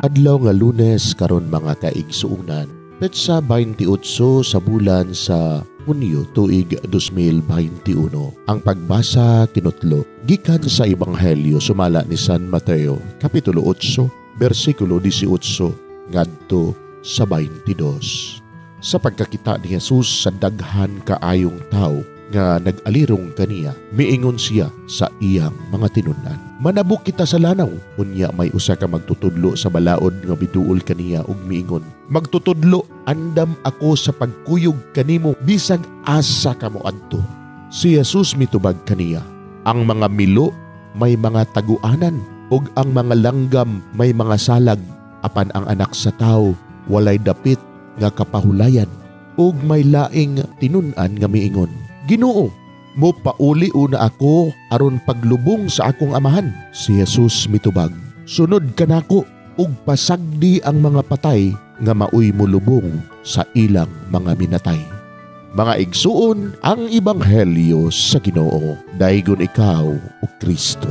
Adlaw nga Lunes karon, mga kaigsuonan. Petsa 28 sa bulan sa Hunyo, tuig 2021. Ang pagbasa kinutlo gikan sa Ebanghelyo sumala ni San Mateo, kapitulo 8, bersikulo 18 ngadto sa 22. Sa pagkakita ni Jesus sa daghan kaayong tawo nga nag-alirong kaniya, miingon siya sa iyang mga tinun-an, "Manabok kita sa lanaw." Unya may usa ka magtutudlo sa balaod nga miduol kaniya ug miingon, "Magtutudlo, andam ako sa pagkuyog kanimo bisag asa ka moadto." Si Jesus mitubag kaniya, "Ang mga milo may mga taguanan ug ang mga langgam may mga salag, apan ang Anak sa Tawo walay dapit nga kapahulayan." Ug may laing tinun-an nga miingon, "Ginoo, mo pauli una ako aron paglubong sa akong amahan." Si Jesus mitubag, "Sunod kanako ug pasagdi ang mga patay nga maoy molubong sa ilang mga minatay." Mga igsuon, ang ebanghelyo sa Ginoo. Daygon ikaw, o Kristo.